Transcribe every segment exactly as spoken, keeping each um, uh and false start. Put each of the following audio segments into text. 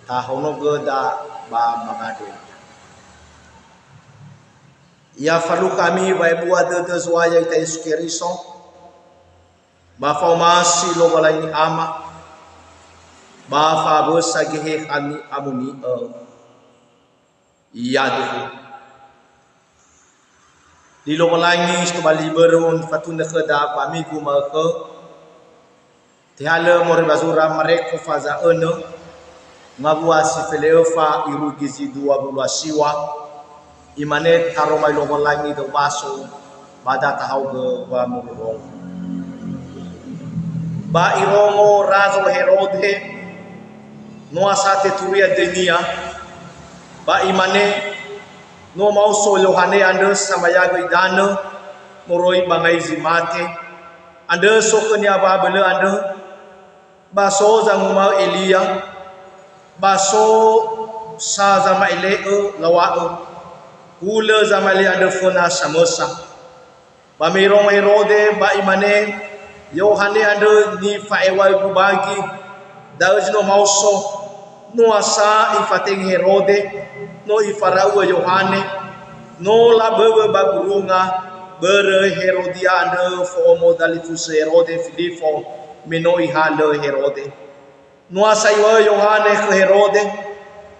Tahonogöda ba mangandrö. Ya falukha ami wa'ebua dödö Zo'aya ita Yesu Keriso, ba fa'omasi Lowalangi Ama, ba fa'awösa Geheha ni'amoni'ö. Iadödö. Li Lowalangi si tobali börö nifatunö khöda ba migu ma'ökhö, tehalö moroi ba zura Mareko faza önö, ngawua si fele'öfa irugi zi dua wulu a siwa, imane taroma li Lowalangi döbaso, ba datahaogö wamururong. Ba irongo Razo Herode, noa sa teturia döinia, ba imane, "No maoso Yohane andrö samayagö idanö moroi ba ngai zi mate. Andrö so khönia wa'abölö andrö, ba so zanguma'ö Elia, ba so sa zama'ele'ö lawa'ö, hulö zama'ele'ö andrö föna samösa." Ba me irongo Herode, ba imane, "Yohane andrö nifa'eŵa'ö gubagi, da'ö zi no maoso." Noa sa ifatenge Herode, no ifara'u'ö Yohane, no laböwö ba gurunga, börö Herodia andrö fo'omo dalifusö Herode Filifo, me no ihalö Herode. Noa sa iŵa'ö Yohane khö Herode,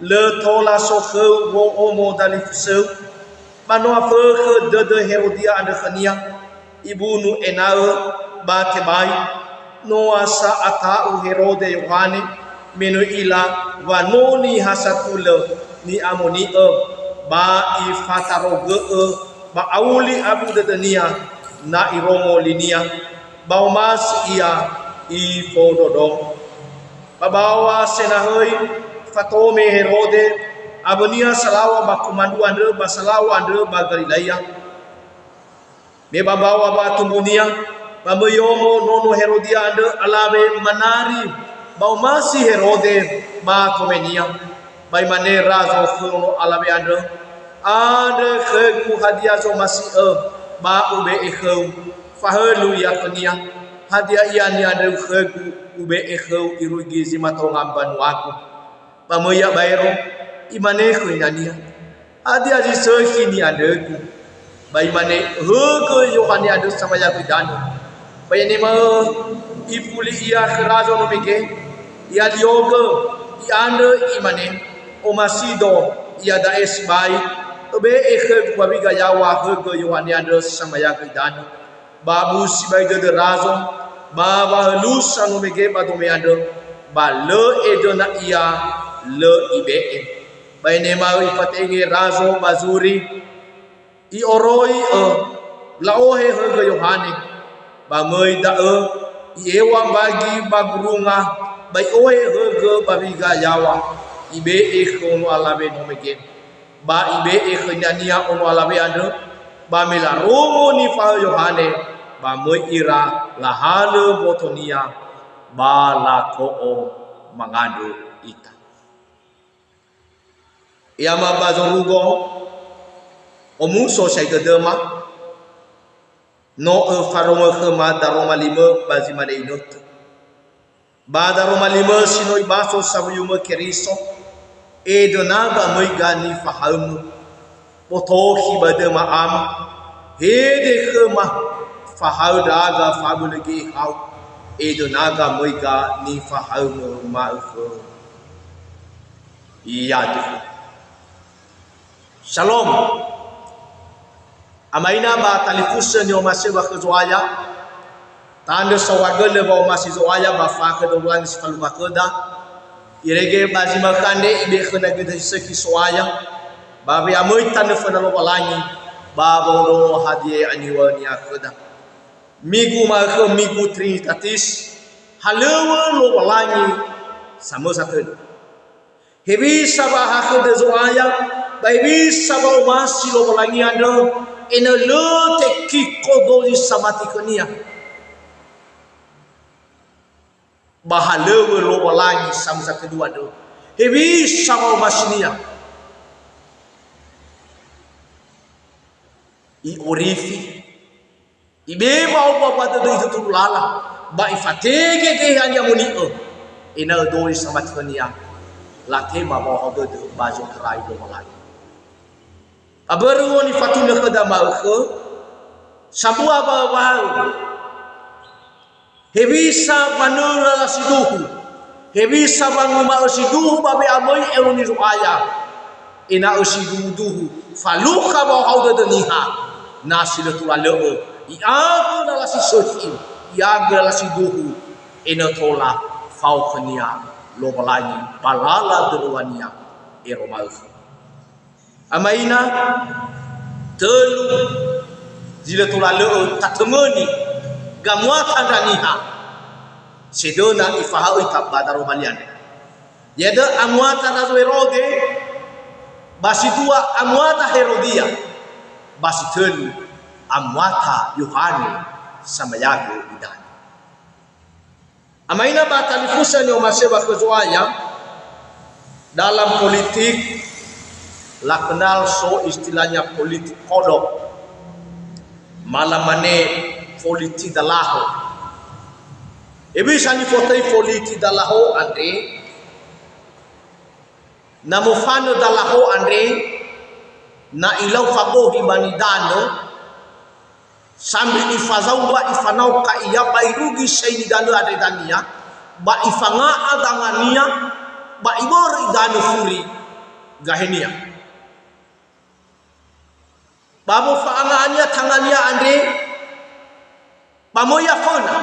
"Lö tola so khöu wo'omo dalifusöu." Ba no afökhö dödö Herodia andrö khönia, ibunu ena'ö ba tebai. Noa sa ata'u Herode Yohane, me no i'ila wa no niha satulö ni'amoni'ö, ba ifatarogö'ö ba auli abu dödönia na irongo linia, ba omasi ia ifondrondrongo. Ba baŵa senahöi fatome Herode, awönia salaw̃a ba komandru andrö ba salaw̃a andrö ba Galilaia. Me ba baŵa ba tumbunia, ba möi omo nono Herodia andrö alawe manari, ba omasi Herode ba tomenia. Ba imane Razo khö nono alawe andrö, "Andrö khögu hadia zomasi'ö, ba ube'e khöu." Fahölu ia khönia, "Hadia ia ni'andröu khögu, ube'e khöu irugi zi matonga mbanuagu?" Ba möi ia baero, imane khö inania, "Hadia zi sökhi ni'andrögu?" Ba imane, "Högö Yohane andrö samayagö idanö." Ba i'anema'ö ifuli ia khö Razo no mege, i'aliogö, i'andrö, imane, "Omasido iada'e sibai, öbe'e khögu wawiga yaŵa högö Yohane andrö samayagö idanö." Ba abu sibai dödö Razo, ba wahölusa no mege ba dome andrö, ba lö edöna ia, lö ibe'e. Ba i'anema'ö ifatenge Razo ba zuri, "I'oroi'ö, la'ohe högö Yohane." Ba möi da'ö, i'eŵa mbagi ba gurunga, ba i'ohe högö ba wiga yaŵa, ibe'e khö ono alawe no mege. Ba ibe'e khö inania ono alawe andrö, ba me larongo nifahaö Yohane, ba möi ira lahalö mbotonia, ba lako'o mangandrö ita. Ya'ama ba zorugo, omuso sai dödöma, no öfarongo khöma daroma limö ba zi mane inötö. Ba daroma limö si no ibaso sawuyumö Keriso, edönaga möiga nifahaömö. Botokhi ba döma ama, hede khöma, fahaö ndra'aga fabölö ge'ehau, edönaga möiga nifahaömö ma'ökhö. Iadödö. Shalom. Amaina ba talifusö ni'omasi'ö ba khö Zo'aya, tandrö saohagölö wa'omasi Zo'aya ba fakhö Lowalangi si falukha khöda, irege ba zi ma'ökhö andre ibe'e khöda göi döi sökhi So'aya, ba we'amöi tanö föna Lowalangi, ba wondrongo hadia aniŵa'ö-Nia khöda. Migu ma'ökhö, migu Trinitatis, halöŵö Lowalangi samösa tödö. Hewisa wa'ahakhö dödö Zo'aya, ba hewisa wa'omasi Lowalangi andrö, ena'ö lö tekiko dozi samati khönia. Ba halöŵö Lowalangi samösa tödö andrö, hewisa wa'omasinia. I'orifi, ibe'e wa'oba ba dödö ituturu lala, ba ifatenge Geheha ni'amoni'ö, ena'ö dozi samati khönia. Latema wa'ohahau dödö ba zo'aya Lowalangi. Abörö nifatunö khöda ma'ökhö, sambua waöwaö. Hewisa wanörö lala siduhu, hewisa wanguma'ö siduhu ba we'amöi enoni Zo'aya, ena'ö siduhuduhu, falukha wa'ohahau dödö niha, na si lö tola lö'ö, i'agö lala si sökhi, i'agö lala siduhu, ena'ö tola fao khönia Lowalangi ba lala dödönia ero ma'ökhö. Amaina, tölu zi lö tola lö'ö tatöngöni gamuata ndra niha sedöna ifahaö ita ba daroma li andre. Ya'ia dödö amuata Razo Herode, ba si dua amuata Herodia, ba si tölu amuata Yohane Samayagö Idanö. Amaina ba talifusö ni'omasi'ö ba khö Zo'aya, dalam politik, la kenal so istilahnya politik kodok, ma lamane politik dalaho. Hewisa nifotöi politik dalaho andre, na mofanö dalaho andre, na ilau fagohi ba nidanö, sambi ifazaumba ifanaoka ia ba irugi sai nidanö andre dania, ba ifanga'a dangania, ba ibörö idanö furi gahenia. Ba mofa'anga'ania tangania andre, ba möi aföna,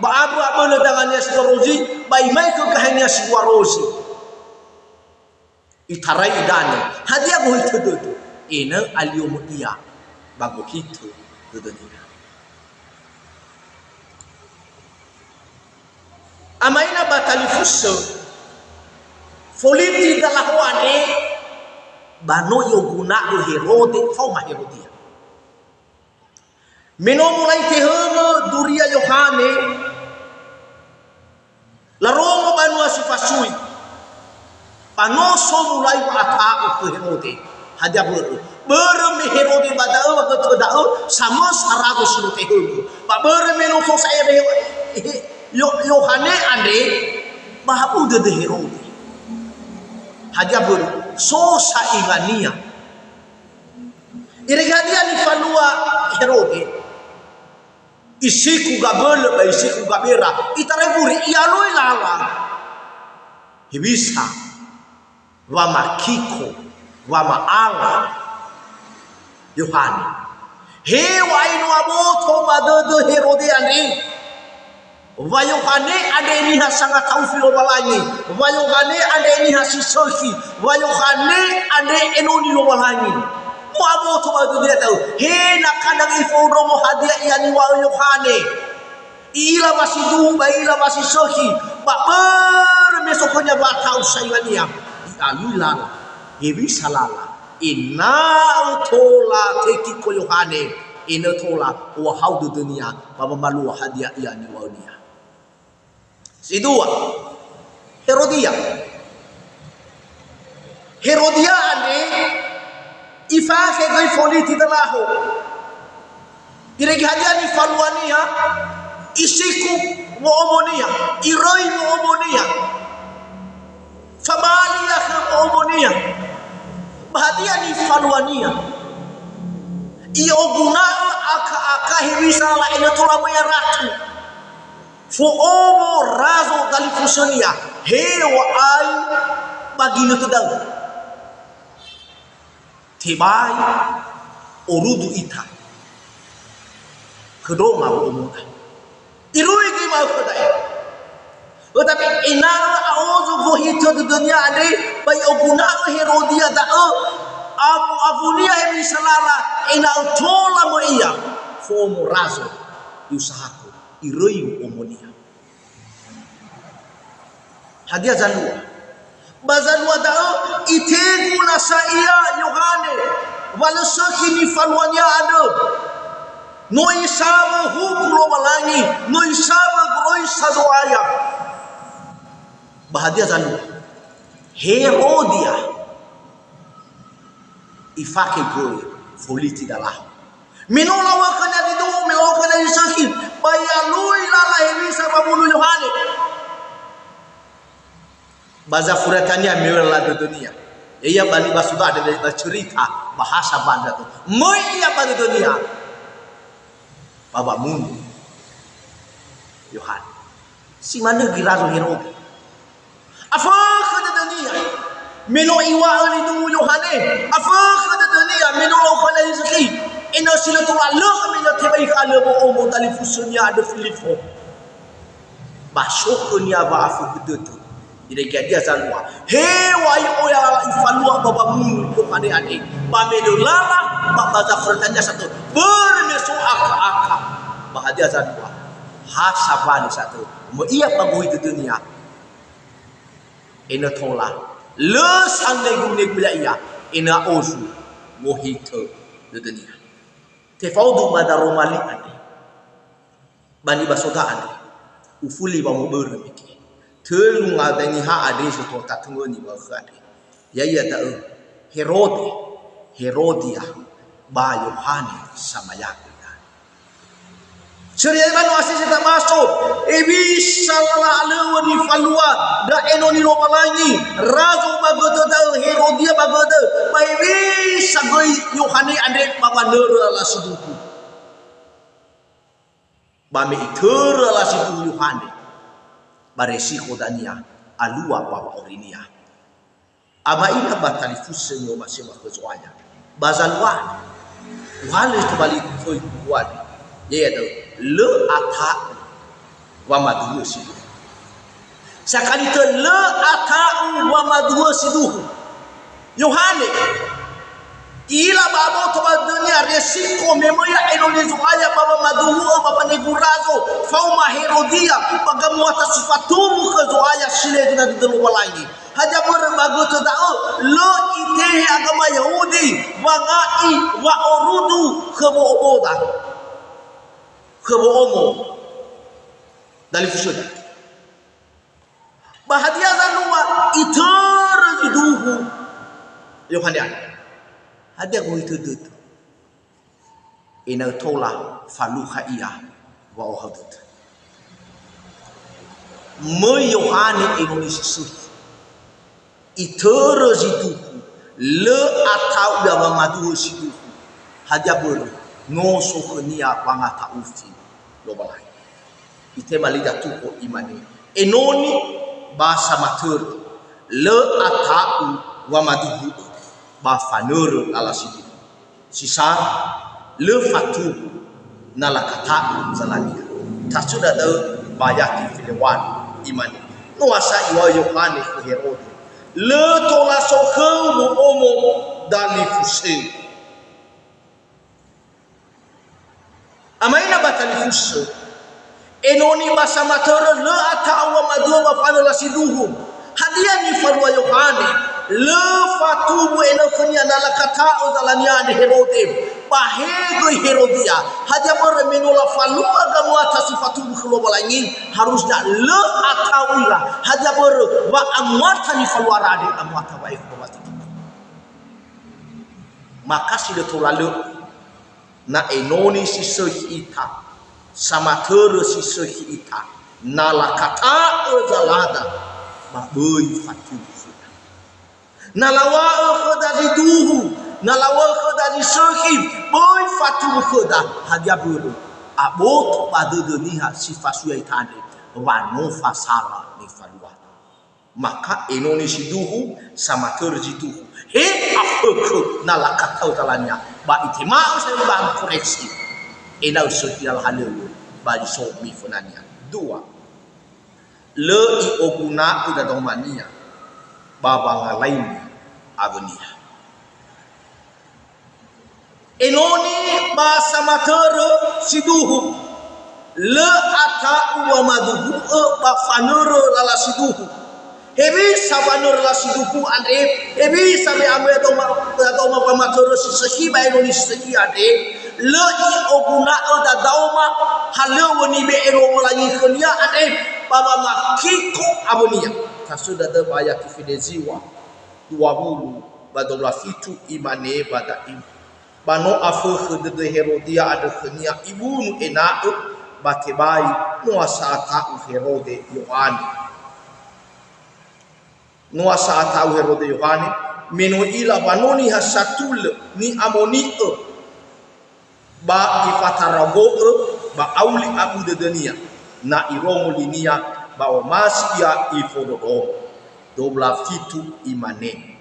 ba abö abölö dangania si dua rozi, ba imaikö gahenia si dua rozi. Itarai idanö, hadia gohitö dödö? Ena'ö aliomö ia ba gohitö dödönia. Amaina ba talifusö, foliti dalaho andre, ba no i'oguna'ö Herode faoma Herodia. Me no mulai tehöngö duria Yohane, larongo banua si fasui. Ba no so mulai wa'ata'u khö Herode. Hadia börö? Börö me Herode ba da'ö, ba götö da'ö, samösa razo si no tehöngö. Ba börö me no so sa'ae Yo-, Yohane andre, ba ha'u dödö Herode. Hadia börö? So sa'ingania. Irege hadia nifalua Herode? Isiku gabölö ba isiku gabera, itarai wuri, i'alui lala. Hewisa wamakiko, wama'ala Yohane. Heŵa'ae no aboto ba dödö Herode andre. Wa Yohane andre niha sangata'ufi Lowalangi. Wa Yohane andre niha si sökhi. Wa Yohane andre enoni Lowalangi. No aboto ba dödönia da'ö. He na kadang ifondrongo hadia ia niŵa'ö Yohane. I'ila wa si duhu ba i'ila wa si sökhi. Ba börö me so khönia wa'ata'u sa'ingania. I'alui lala. Hewisa lala. Ena'ö tola tekiko Yohane, ena'ö tola ohahau dödönia ba wamalua hadia ia niŵa'önia. Si dua, Herodia. Herodia andre ifake göi foliti dalaho. Irege hadia nifaluania? Isiku wo'omonia, iröi wo'omonia. Fabali ia khö wo'omonia. Ba hadia nifaluania? I'oguna'ö akha-akha hewisa lala ena'ö tola möi ia ratu. Fo'omo razo dalifusönia, heŵa'ae ba ginötö da'ö. Tebai orudu ita khö ndronga wo'omoda. Irugi ma'ökhö da'e. Tetapi ena'ö a'ozo gohitö dödönia andre, ba i'oguna'ö Herodia da'ö, afu-afunia hewisa lala, ena'ö tola möi ia, fo'omo razo, i'usahakö, iröi wo'omonia. Hadia zalua? Ba zalua da'ö, itegu nasa ia Yohane, wa lö sökhi nifaluania andrö. No isawö huku Lowalangi, no isawö goroisa Zo'aya. Ba hadia zalua? Herodia. Ifake göi foliti dalaho. Me no lawö khönia zi duhu, me lawö khönia zi sökhi, ba i'alui lala hewisa wabunu Yohane. Ba zafuratania me lala dödönia. Ya'ia ba nibasoda andre ba cerita, ba ha sabandra tu. Möi ia ba dödönia. Ba wamunu Yohane. Si manö göi razo Herode. Afökhö dödönia. Me no iŵa'ö liduhu Yohane. Afökhö dödönia. Me no la'okhönia zi sökhi. Ena'ö si lö tola lö'ö me no tebai halö wo'omo dalifusönia andrö Filifo. Ba so khönia wa'afökhö dödö. Irege hadia zalua. Heŵa'ae oya lala ifalua ba wamunu Yohane andre. Ba me lö lala, ba, ba zafuratania sato. Börö me so akha-akha. Ba hadia zalua. Ha sabali sato. Möi ia ba gohi dödönia. Ena'ö tola. Lö sanegu-negu ya'ia. Ena'ö ozu. Gohitö dödönia. Tefaudu ba daroma li andre. Ba nibasoda andre, ufuli wamobörö mege. Tölu ngaŵa niha andre si totatöngöni wa'ökhö andre. Ya'ia da'ö Herode, Herodia, ba Yohane Samayagö. Söröi ba no asese tabaso, hewisa lala alöŵö nifalua ndra enoni Lowalangi, razo ba götö da'ö, Herodia ba götö, ba hewisa göi Yohane andre ba wanörö lala siduhu. Ba me itörö lala siduhu Yohane, ba resiko dania alua ba wa'aurinia. Ama ina ba talifusö ni'omasi'ö khö Zo'aya. Ba zalua, uhalö tobali khöi kuali. Ya'ia da'ö, lö ata'u wamaduhu'ö siduhu. Sakali tö lö ata'u wamaduhu'ö siduhu. Yohane, i'ila ba aboto ba dödönia resiko me möi ia enoni Zo'aya ba wamaduhu'ö ba wanegu razo faoma Herodia ba gamuata si fatuwu khö Zo'aya si lö zöna dödö Lowalangi. Hadia börö ba götö da'ö, lö itehe agama Yahudi wanga'i wa'orudu khö wo'oboda, khö wo'omo dalifusöda. Ba hadia zalua itörö siduhu Yohane andre? Hadia gohitö dödö? Ena'ö tola falukha ia wa'ohahau dödö. Möi Yohane enoni si sökhi. Itörö siduhu, lö ata'u ia wamaduhu'ö siduhu. Hadia börö? No so khönia wangata'ufi Lowalangi. Itema lidatua, imane, enoni ba samatörö, lö ata'u wamaduhu'ö, ba fanörö lala siduhu. Si sara, lö fatuwu, na lakata'u zalania. Tasöndra da'ö ba ayati felendrua, imane, no sa iŵa'ö Yohane khö Herode, lö tola so khöu wo'omo dalifusö. Ama ina ba talifusö, enoni ba samatörö lö ata'u wamaduhu'ö ba fanörö lala siduhu. Hadia nifalua Yohane? Lö fatuwu ena'ö khönia na lakata'u zalania andre Herode, ba he göi Herodia. Hadia börö? Me no lafalua gamuata si fatuwu khö Lowalangi, harusnya lö ata'u ira. Hadia börö? Wa'amuata nifaluara andre amuata wa'ekhu ba wati. Maka si lö tola lö. Na enoni si sökhi ita, samatörö si sökhi ita, na lakata'ö zalada, ba böi fatuwu khöda. Na laŵa'ö khöda zi duhu, na laŵa'ö khöda zi sökhi, böi fatuwu khöda. Hadia börö? Aboto ba dödö niha si fasui ita andre, wa no fasala nifalua. Maka enoni si duhu, samatörö zi duhu. He afökhö na lakata'ö zalania, ba itema'ö sa ba koreksi. Ena'ö sökhi lala halöŵö, ba zi so mifönania. Dua, lö i'oguna'ö dadaomania ba wangalaini awönia. Enoni ba samatörö si duhu, lö ata'u wamaduhu'ö ba fanörö lala si duhu. Hewisa wanörö lala si duhu andre? Hewisa me amöi dadaoma, dadaoma wamatörö si sökhi ba enoni si sökhi andre? Lö i'oguna'ö dadaoma halöŵö nibe'e Lowalangi khönia andre, ba wamakiko awönia. Tasöndra da'ö ba ayati fele ziŵa, dua wulu ba dua wulu a fitu, imane ba da'e. Ba no afökhö dödö Herodia andrö khönia ibunu ena'ö, ba tebai no sa ata'u Herode Yohane. No sa ata'u Herode Yohane, me no i'ila wa no niha satulö ni'amoni'ö, ba ifatarogo'ö ba auli abu dödönia, na irongo linia ba omasi ia ifondrondrongo. Dua belas fitu imane,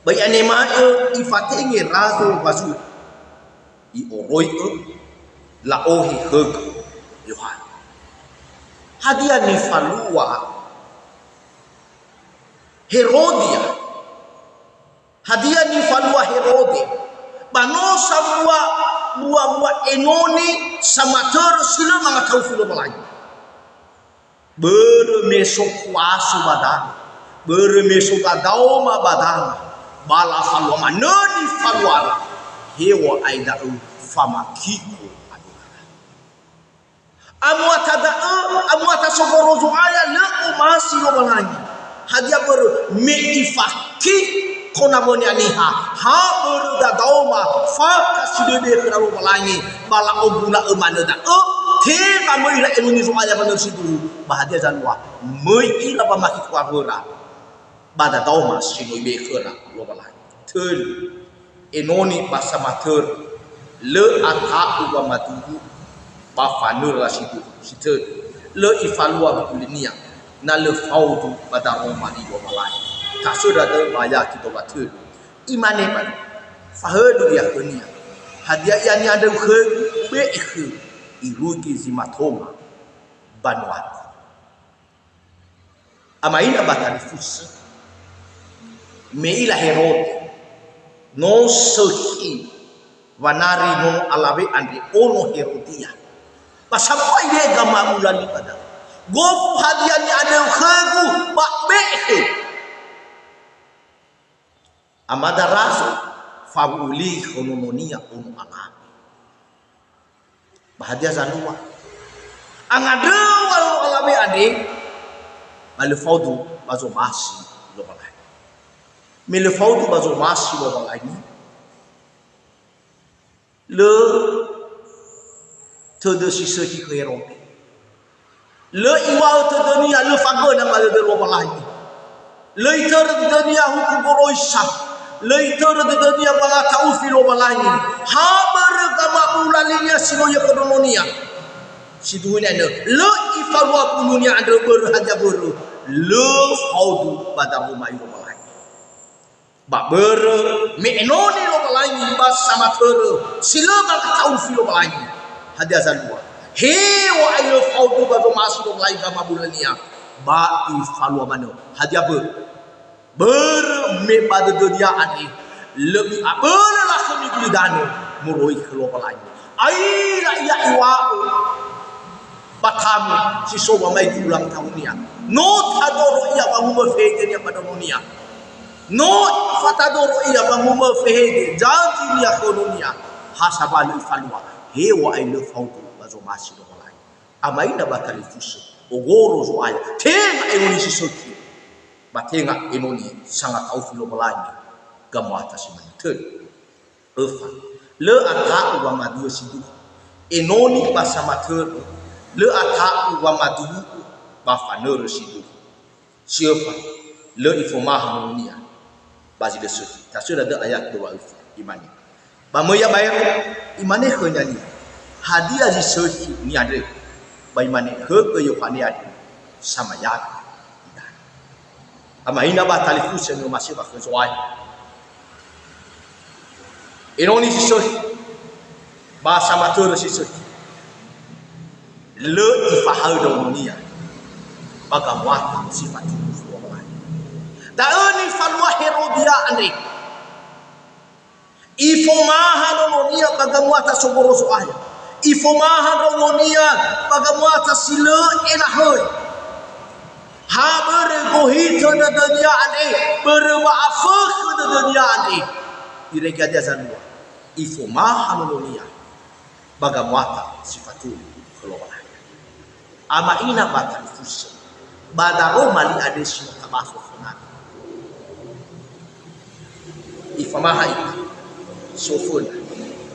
ba i'anema'ö ifatenge razo wazuri, i'oroi'ö la'ohe khögö Yohane. Hadia nifalua Herodia? Hadia nifalua Herode? Ba no sambua mbua-mbua enoni samatörö si lö mangataufi Lowalangi. Börö me so kuaso ba danga, börö me so dadaoma ba danga, ba lafalua manö nifaluara, heŵa'ae da'ö famakiko andrö. Amuata da'ö, amuata sogoro Zo'aya lö omasi Lowalangi. Hadia börö? Me ifakiko nawönia niha, ha börö dadaoma, fakha si dödö khöra Lowalangi, ba la'oguna'ö manö da'ö, tenga möi ira enoni Zo'aya manö sindruhu, ba hadia zalua? Möi ira ba makiko awöra, ba dadaoma si no ibe'e khöra Lowalangi. Tölu, enoni ba samatörö, lö ata'u wamaduhu'u ba fanöra sindruhu. Si tölu, lö ifalua mbu'u linia, na lö faudu ba daroma li Lowalangi. Tasöndra da'ö ba ayati dua wa'atölu. Imane ba, fahölu ia khönia, "Hadia ia ni'andröu khögu, ube'e khöu irugi zi matoma banuagu." Amaina ba talifusö, me i'ila Herode, no sökhi wanari nono alawe andre ono Herodia. Ba sambua ibe'e gama'ula li ba da'ö. "Gofu hadia ni'andröu khögu, ba ube'e khöu." Amada razo, fawu'u li khö nononia ono alawe. Ba hadia zalua? Angandröu ono alawe andre, ba lö faudu ba zomasi Lowalangi. Me lö faudu ba zomasi Lowalangi, lö tödö si sökhi khö Herode. Lö iŵa'ö tödönia, lö fagöna ba dödö Lowalangi. Lö itörö dödönia huku goroisa. Lö itörö dödönia wangata'ufi Lowalangi. Ha börö gama'ula linia si no ya'ia khö nononia. Sindruhu ni'andrö. Lö ifalua mbu'u linia andrö börö hadia börö? Lö faudu ba daroma li Lowalangi. Ba börö me enoni Lowalangi ba samatörö si lö mangata'ufi Lowalangi. Hadia zalua? Heŵa'ae lö faudu ba zomasi Lowalangi gama'ulania, ba ifalua manö. Hadia börö? Börö me ba dödönia andre, lö mi'abölö lakhömi gulidanö moroi khö Lowalangi. Aila ia iŵa'ö ba tamu si so wamaigi ulang tahunia. No tadoro ia wangumö fehedenia ba ndraononia. No fatadoro ia wangumö fehede janjinia khö nononia. Ha sambua lö ifalua, heŵa'ae lö faudu ba zomasi Lowalangi. Amaina ba talifusö, ogoro Zo'aya, tenga enoni si sökhi, ba tenga enoni sangata'ufi Lowalangi, gamuata si manö. Tölu. Öfa, lö ata'u wamaduhu'u sindruhu. Enoni ba samatörö, lö ata'u wamaduhu'u ba fanörö sindruhu. Si öfa, lö ifomaha nononia ba zi lö sökhi. Tasöndra da'ö ayat dua wa'öfa, imane, ba möi ia baero, imane khönia niha, "Hadia zi sökhi ni'andröu?" Ba imane, "Högö Yohane andrö, samayagö idanö." Amaina ba talifusö ni'omasi'ö ba khö Zo'aya. Enoni si sökhi, ba samatörö si sökhi. Lö ifahaö ndraononia ba gamuata si faduhu khö Lowalangi. Da'ö nifalua Herodia andre. Ifomaha nononia ba gamuata sogoro Zo'aya. Ifomaha ndraononia ba gamuata si lö enahöi. Ha börö gohitö dödönia andre, börö wa'afökhö dödönia andre. Irege hadia zalua? Ifomaha nononia ba gamuata si faduhu khö Lowalangi. Ama'ina ba talifusö, ba daroma li andre si no tabaso khöna. Ifamaha ita, soföna,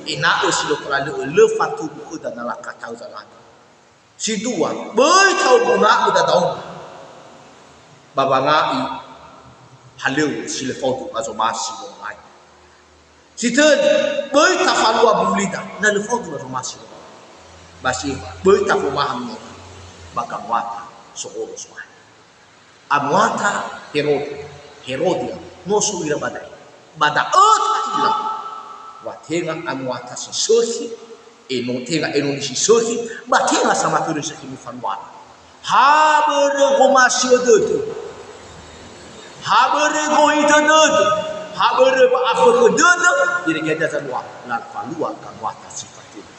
ena'ö si no tola lö'ö, lö fatubu khöda na lakatau zalada. Si dua, böi ta'oguna'ö dadaoma ba wanga'i Halöŵö si lö faudu ba zomasi Lowalangi. Si tödö, böi tafalua bulida, na lö faudu ba zomasi Lowalangi. Ba si efa, böi tafomaha mino ba gamuata sohoro Zo'aya. Amuata Herode, Herodia, no so ira ba da'e. Ba da'ö ta'ila wa tenga amuata si sökhi, eno-, tenga enoni si sökhi, ba tenga samatörö si sökhi nifaluara. Ha börö gomasi'ö dödö, ha börö gohitö dödö, ha börö wa'afökhö dödö, irege da'ö zalua, lafalua gamuata si fatödö.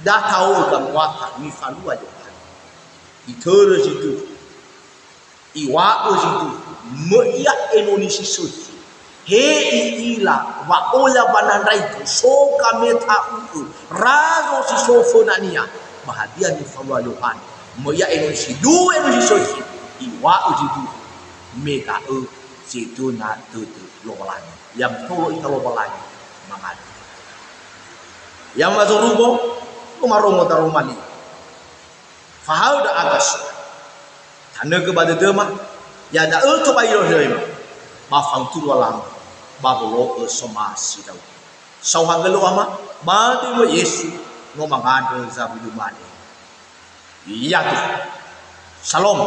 Da ta'o'ö gamuata nifalua Yohane. Itörö zi duhu. Iŵa'ö zi duhu, möi ia enoni si sökhi. He i'ila wa oya wanandraigö so gameta'u'ö razo si so fönania, ba hadia nifalua Yohane? Möi ia enoni si duhu, enoni si sökhi. Iŵa'ö zi duhu, me da'ö zedöna dödö Lowalangi. Ya mtolo ita Lowalangi mangandrö. Ya mazorugo, no marongo daroma li. Fahaö ndra'aga so. Tanögö ba dödöma, iada'ö tobali Yerusalema, ba fauturu alama, ba wolo'ö somasi Daudi. Saohagölö Ama, ba dödöma Yesu, no mangandrö zawuyu mane. Ya Tuhan. Salom.